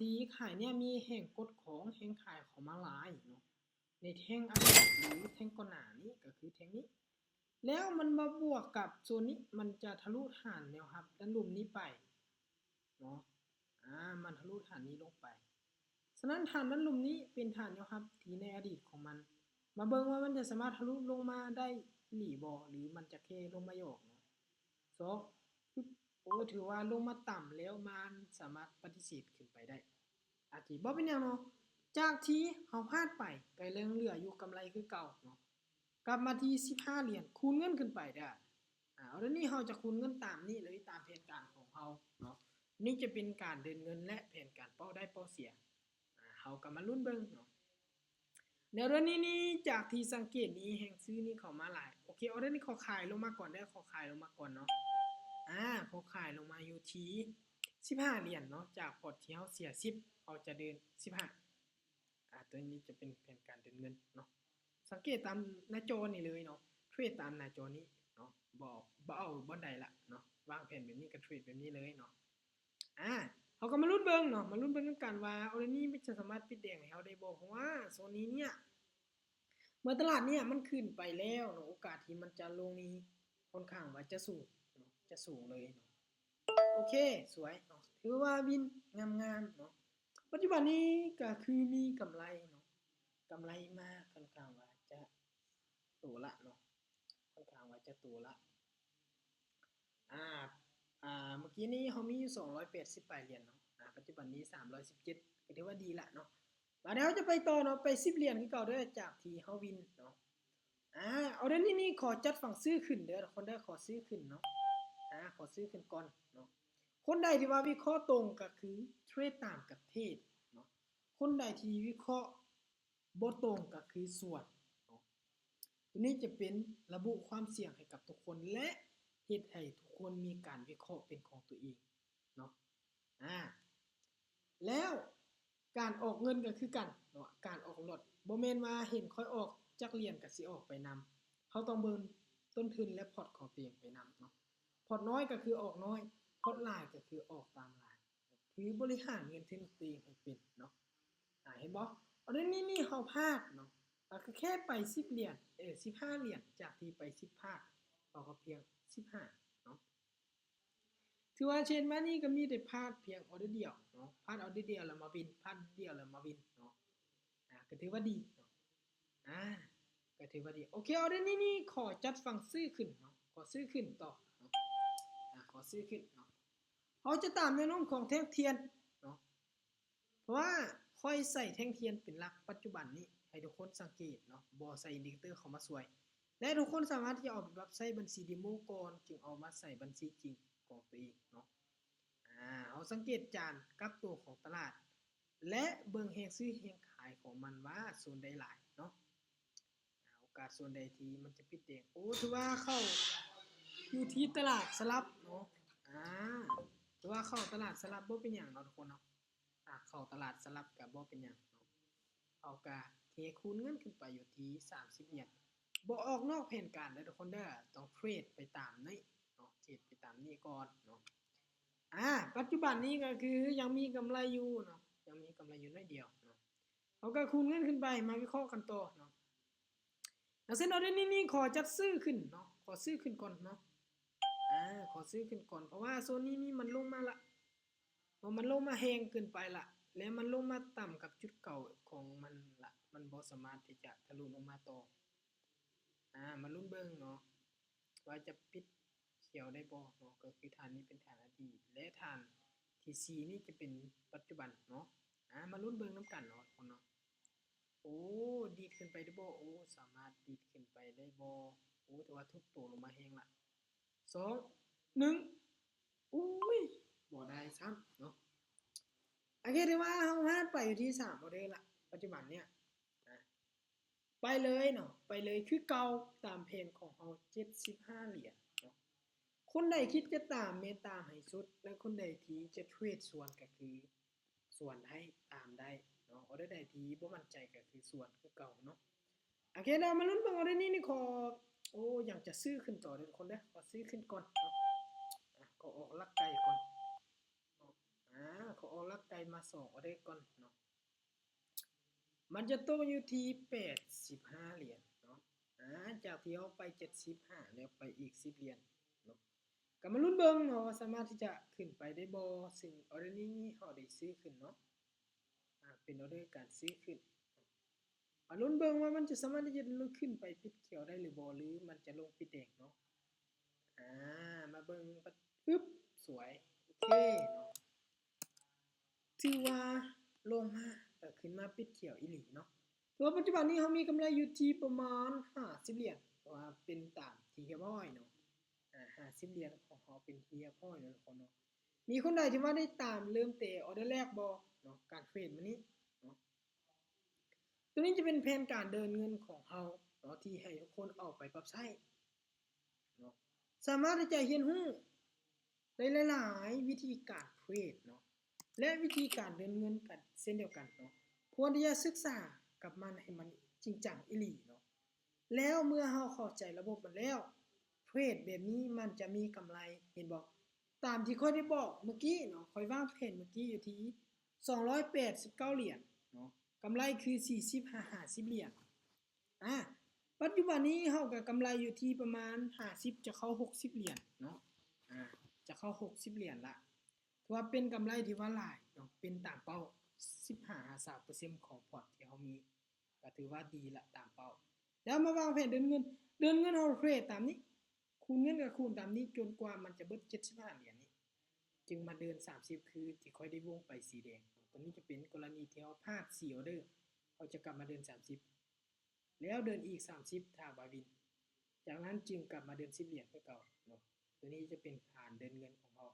ທີ່ຂາຍເນີ້ຍມີແຮງກົດຂອງ ແຮງຂາຍເຂົ້າມາຫຼາຍເນາະ ໃນແທ່ງອະດີດ ຫຼື ແທ່ງກ່ອນໜ້ານີ້ ກໍຄືແທ່ງນີ້ ແລ້ວມັນມາບວກກັບໂຊນນີ້ ມັນຈະທະລຸຖານແນວຮັບດ້ານລຸ່ມນີ້ໄປເນາະ ອາ ມັນທະລຸຖານນີ້ລົງໄປ. ສະນັ້ນ ຖານດ້ານລຸ່ມນີ້ເປັນຖານແນວຮັບທີ່ໃນອະດີດຂອງມັນ ມາເບິ່ງວ່າມັນຈະສາມາດທະລຸລົງມາໄດ້ອີ່ຫຼີບໍ່ ຫຼື ມັນຈະແຄ່ລົງມາຫຍອກເນາະ. ສອງ ໂອ້ ຖືວ່າລົງມາຕ່ຳແລ້ວ ມັນສາມາດປະຕິເສດຂຶ້ນໄປໄດ້. ອາ ບໍ່ເປັນຫຍັງເນາະ ຈາກທີ່ເຮົາພາດໄປ ກໍຍັງເຫຼືອຢູ່ກຳໄລຄືເກົ່າເນາະ. ກັບມາທີ່ສິບຫ້າຫຼຽນ ຄູນເງິນຂຶ້ນໄປເດີ້. ອາ ເອົາດຽວນີ້ເຮົາຈະຄູນເງິນຕາມນີ້ເລີຍ ຕາມແຜນການຂອງເຮົາເນາະ. ນີ້ຈະເປັນການເດີນເງິນ ແລະ ແຜນການເປົ້າໄດ້ເປົ້າເສຍ. ອາ ເຮົາກໍມາລຸ້ນເບິ່ງເນາະ. ໃນເດືອນນີ້ນີ້ ຈາກທີ່ສັງເກດນີ້ ແຮງຊື້ນີ້ເຂົ້າມາຫຼາຍ. ໂອເຄ ອໍເດີນີ້ຂໍຂາຍລົງມາກ່ອນເດີ້ ຂໍຂາຍລົງມາກ່ອນເນາະ. ອາ ຂໍຂາຍລົງມາຢູ່ທີ່ສິບຫ້າຫຼຽນເນາະ ຈາກພອດທີ່ເຮົາເສຍສິບ ເຮົາຈະເດີນສິບຫ້າ. ອາ ຕົວນີ້ຈະເປັນແຜນການເດີນເງິນເນາະ ສັງເກດຕາມໜ້າຈໍນີ້ເລີຍເນາະ ເທຣດຕາມໜ້າຈໍນີ້ເນາະ ບໍ່ ບໍ່ເອົາບ່ອນໃດລະເນາະ ວາງແຜນແບບນີ້ກໍເທຣດແບບນີ້ເລີຍເນາະ. ອາ ເຮົາກໍມາລຸ້ນເບິ່ງເນາະ ມາລຸ້ນເບິ່ງນຳກັນວ່າ ອໍເດີນີ້ມັນຈະສາມາດປິດແດງໃຫ້ເຮົາໄດ້ບໍ່ ເພາະວ່າໂຊນນີ້ເນີ້ຍ ເມື່ອຕະຫຼາດເນີ້ຍມັນຂຶ້ນໄປແລ້ວເນາະ ໂອກາດທີ່ມັນຈະລົງນີ້ຄ່ອນຂ້າງວ່າຈະສູງເນາະ ຈະສູງເລີຍເນາະ. ໂອເຄ ສວຍເນາະ ຖືວ່າວິນງາມໆເນາະ. ປັດຈຸບັນນີ້ກໍຄືມີກຳໄລເນາະ ກຳໄລມາຄ່ອນຂ້າງວ່າຈະໂຕລະເນາະ ຄ່ອນຂ້າງວ່າຈະໂຕລະ. ອາ ອາ ເມື່ອກີ້ນີ້ເຮົາມີຢູ່ສອງຮ້ອຍແປດສິບປາຍຫຼຽນເນາະ ອາ ປັດຈຸບັນນີ້ສາມຮ້ອຍສິບເຈັດ ກໍຖືວ່າດີລະເນາະ. ບາດນີ້ເຮົາຈະໄປຕໍ່ເນາະ ໄປສິບຫຼຽນຄືເກົ່າເດີ້ ຈາກທີ່ເຮົາວິນເນາະ. ອາ ອໍເດີນີ້ນີ້ ຂໍຈັດຝັ່ງຊື້ຂຶ້ນເດີ້ທຸກຄົນເດີ້ ຂໍຊື້ຂຶ້ນເນາະ ອາ ຂໍຊື້ຂຶ້ນກ່ອນເນາະ. ຄົນໃດທີ່ວ່າວິເຄາະຕົງກໍຄືເທຣດຕາມກັບເທດເນາະ ຄົນໃດທີ່ວິເຄາະບໍ່ຕົງກໍຄືສວນເນາະ. ຕົວນີ້ຈະເປັນລະບຸຄວາມສ່ຽງໃຫ້ກັບທຸກຄົນ ແລະ ເຮັດໃຫ້ທຸກຄົນມີການວິເຄາະເປັນຂອງຕົວເອງເນາະ. ອາ ແລ້ວການອອກເງິນກໍຄືກັນເນາະ ການອອກລອດ ບໍ່ແມ່ນວ່າເຫັນຂ້ອຍອອກຈັກຫຼຽນກໍຊິອອກໄປນຳ ເຮົາຕ້ອງເບິ່ງຕົ້ນທຶນ ແລະ ພອດຂອງຕົວເອງໄປນຳເນາະ. ພອດນ້ອຍກໍຄືອອກນ້ອຍ ພອດຫຼາຍກໍຄືອອກຕາມຫຼາຍ ຄືບໍລິຫານເງິນທຶນຕົວເອງໃຫ້ເປັນເນາະ. ອາ ເຫັນບໍ່ ອໍເດີນີ້ນີ້ເຮົາພາດເນາະ ກໍຄືແຄ່ໄປສິບຫຼຽນ ເອີ ສິບຫ້າຫຼຽນ ຈາກທີ່ໄປສິບພາດ ເຮົາກໍພຽງສິບຫ້າເນາະ. ຖືວ່າເທຣດມານີ້ກໍມີແຕ່ພາດພຽງອໍເດີດຽວເນາະ ພາດອໍເດີດຽວແລ້ວມາວິນ ພາດດຽວແລ້ວມາວິນເນາະ. ອາ ກໍຖືວ່າດີເນາະ ອາ ກໍຖືວ່າດີ. ໂອເຄ ອໍເດີນີ້ນີ້ ຂໍຈັດຝັ່ງຊື້ຂຶ້ນເນາະ ຂໍຊື້ຂຶ້ນຕໍ່ເນາະ ອາ ຂໍຊື້ຂຶ້ນເນາະ. ເຮົາຈະຕາມແນວໂນ້ມຂອງແທ່ງທຽນເນາະ ເພາະວ່າຂ້ອຍໃຊ້ແທ່ງທຽນເປັນຫຼັກປັດຈຸບັນນີ້ ໃຫ້ທຸກຄົນສັງເກດເນາະ ບໍ່ໃສ່ອິນດິເຄເຕີເຂົ້າມາຊ່ວຍ ແລະ ທຸກຄົນສາມາດທີ່ຈະເອົາໄປປັບໃຊ້ບັນຊີເດໂມກ່ອນ ຈຶ່ງເອົາມາໃສ່ບັນຊີຈິງຂອງຕົວເອງເນາະ. ອາ ເຮົາສັງເກດຈານກັບຕົວຂອງຕະຫຼາດ ແລະ ເບິ່ງແຮງຊື້ແຮງຂາຍຂອງມັນວ່າໂຊນໃດຫຼາຍເນາະ. ອາ ໂອກາດໂຊນໃດທີ່ມັນຈະປິດແດງ ໂອ້ ຖືວ່າເຂົ້າຢູ່ທີ່ຕະຫຼາດສະຫຼັບເນາະ. ອາ ຖືວ່າເຂົ້າຕະຫຼາດສະຫຼັບ ບໍ່ເປັນຫຍັງເນາະທຸກຄົນເນາະ. ອາ ເຂົ້າຕະຫຼາດສະຫຼັບກໍບໍ່ເປັນຫຍັງເນາະ ເຮົາກໍເທຄູນເງິນຂຶ້ນໄປຢູ່ທີ່ສາມສິບຫຼຽນ ບໍ່ອອກນອກແຜນການເດີ້ທຸກຄົນເດີ້ ຕ້ອງເທຣດໄປຕາມນີ້ເນາະ ເທຣດໄປຕາມນີ້ກ່ອນເນາະ. ອາ ປັດຈຸບັນນີ້ກໍຄືຍັງມີກຳໄລຢູ່ເນາະ ຍັງມີກຳໄລຢູ່ໜ້ອຍດຽວເນາະ ເຮົາກໍຄູນເງິນຂຶ້ນໄປ ມາວິເຄາະກັນຕໍ່ເນາະ. ຢ່າງເຊັ່ນ ອໍເດີນີ້ນີ້ ຂໍຈັດຊື້ຂຶ້ນເນາະ ຂໍຊື້ຂຶ້ນກ່ອນເນາະ ອາ ຂໍຊື້ຂຶ້ນກ່ອນ ເພາະວ່າໂຊນນີ້ນີ້ມັນລົງມາລະ ເພາະມັນລົງມາແຮງເກີນໄປລະ ແລະ ມັນລົງມາຕ່ຳກັບຈຸດເກົ່າຂອງມັນລະ ມັນບໍ່ສາມາດທີ່ຈະທະລຸລົງມາຕໍ່. ອາ ມາລຸ້ນເບິ່ງເນາະ ວ່າຈະປິດຂຽວໄດ້ບໍ່ເນາະ ກໍຄືຖານນີ້ເປັນຖານອະດີດ ແລະ ຖານທີສີ່ນີ້ຈະເປັນປັດຈຸບັນເນາະ. ອາ ມາລຸ້ນເບິ່ງນຳກັນເນາະທຸກຄົນເນາະ. ໂອ້ ດີດຂຶ້ນໄປໄດ້ບໍ່? ໂອ້ ສາມາດດີດຂຶ້ນໄປໄດ້ບໍ່? ໂອ້ ຖືວ່າທຸບໂຕລົງມາແຮງລະ ສອງ ໜຶ່ງ ໂອ້ຍ ບໍ່ໄດ້ຊ້ຳເນາະ. ໂອເຄ ຖືວ່າເຮົາພາດໄປຢູ່ທີ່ສາມອໍເດີລະ ປັດຈຸບັນເນີ້ຍ ນະ ໄປເລີຍເນາະ ໄປເລີຍຄືເກົ່າ ຕາມແຜນຂອງເຮົາ ເຈັດສິບຫ້າຫຼຽນເນາະ. ຄົນໃດຄິດຈະຕາມແມ່ນຕາມໃຫ້ສຸດ ແລະ ຄົນໃດທີ່ຈະເທຣດສວນກໍຄືສວນໄດ້ ຕາມໄດ້ເນາະ. ອໍເດີໃດທີ່ບໍ່ໝັ້ນໃຈກໍຄືສວນຄືເກົ່າເນາະ. ໂອເຄ ແລ້ວມາລຸ້ນເບິ່ງອໍເດີນີ້ນີ້ ຂໍ ໂອ້ ຍັງຈະຊື້ຂຶ້ນຕໍ່ເດີທຸກຄົນເດີ ຂໍຊື້ຂຶ້ນກ່ອນເນາະ. ອາ ຂໍອອກຫຼັກໄກກ່ອນເນາະ. ອາ ຂໍ ກໍອອກຫຼັກໄກມາສອງອອເດີກ່ອນເນາະ. ມັນຈະຕົກຢູ່ທີ່ແປດສິບຫ້າຫຼຽນເນາະ. ອາ ຈາກທີ່ເຮົາໄປເຈັດສິບຫ້າ ແລ້ວໄປອີກສິບຫຼຽນເນາະ. ກໍມາລຸ້ນເບິ່ງເນາະວ່າສາມາດທີ່ຈະຂຶ້ນໄປໄດ້ບໍ່, ຊຶ່ງອອເດີນີ້ເຮົາໄດ້ຊື້ຂຶ້ນເນາະ. ອາ ເປັນອອເດີການຊື້ຂຶ້ນ. ມາລຸ້ນເບິ່ງວ່າມັນຈະສາມາດທີ່ຈະລຸກຂຶ້ນໄປປິດຂຽວໄດ້ຫຼືບໍ່ ຫຼືມັນຈະລົງປິດແດງເນາະ. ອາ ມາເບິ່ງປະ ປຶບ ສວຍ ໂອເຄເນາະ. ຖືວ່າລົງມາ ເອີ ຂຶ້ນມາປິດຂຽວອີ່ຫຼີເນາະ. ຖືວ່າປັດຈຸບັນນີ້ເຮົາມີກຳໄລຢູ່ທີ່ປະມານຫ້າສິບຫຼຽນ ເພາະວ່າເປັນຕາມທີ່ຮຽບຮ້ອຍເນາະ. ອາ ຫ້າສິບຫຼຽນຂອງເຮົາເປັນທີ່ຮຽບຮ້ອຍເນາະ ທຸກຄົນເນາະ. ມີຄົນໃດທີ່ວ່າໄດ້ຕາມເລີ່ມແຕ່ອອເດີແລກບໍ່ເນາະ ການເທຣດມື້ນີ້ເນາະ? ຕົວນີ້ຈະເປັນແຜນການເດີນເງິນຂອງເຮົາເນາະ ທີ່ໃຫ້ທຸກຄົນເອົາໄປປັບໃຊ້ເນາະ. ສາມາດທີ່ຈະຮຽນຮູ້ໄດ້ຫຼາຍໆວິທີການເທຣດເນາະ ແລະ ວິທີການເດີນເງິນກັນເຊັ່ນດຽວກັນເນາະ. ຄວນທີ່ຈະສຶກສາກັບມັນໃຫ້ມັນຈິງຈັງອີ່ຫຼີເນາະ. ແລ້ວເມື່ອເຮົາເຂົ້າໃຈລະບົບມັນແລ້ວ ເທຣດແບບນີ້ມັນຈະມີກຳໄລ ເຫັນບໍ່? ຕາມທີ່ຂ້ອຍໄດ້ບອກເມື່ອກີ້ເນາະ, ຂ້ອຍວາງແຜນເມື່ອກີ້ຢູ່ທີ່ສອງຮ້ອຍແປດສິບເກົ້າຫຼຽນເນາະ, ກຳໄລຄືສີ່ສິບຫາຫ້າສິບຫຼຽນ. ອາ ປັດຈຸບັນນີ້ເຮົາກໍກຳໄລຢູ່ທີ່ປະມານຫ້າສິບ ຈະເຂົ້າຫົກສິບຫຼຽນເນາະ, ອາ ຈະເຂົ້າຫົກສິບຫຼຽນລະ. ຖືວ່າເປັນກຳໄລທີ່ວ່າຫຼາຍເນາະ, ເປັນຕາມເປົ້າ ສິບຫ້າຫາຊາວເປີເຊັນຂອງພອດທີ່ເຮົາມີ. ກໍຖືວ່າດີລະ ຕາມເປົ້າ. ແລ້ວມາວາງແຜນເດີນເງິນ, ເດີນເງິນເຮົາເທຣດຕາມນີ້ ຄູນເງິນກັບຄູນຕາມນີ້ ຈົນກວ່າມັນຈະເບິດເຈັດສິບຫ້າຫຼຽນນີ້ ຈຶ່ງມາເດີນສາມສິບ ຄືທີ່ຂ້ອຍໄດ້ວົງໄປສີແດງ. ຕົວນີ້ຈະເປັນກໍລະນີທີ່ເຮົາພາດສີ່ອອເດີ ເຮົາຈະກັບມາເດີນສາມສິບ ແລ້ວເດີນອີກສາມສິບ ຖ້າບາຍວິນ, ຈາກນັ້ນຈຶ່ງກັບມາເດີນສິບຫຼຽນຄືເກົ່າເນາະ. ຕົວນີ້ຈະເປັນຖານເດີນເງິນຂອງເຮົາ.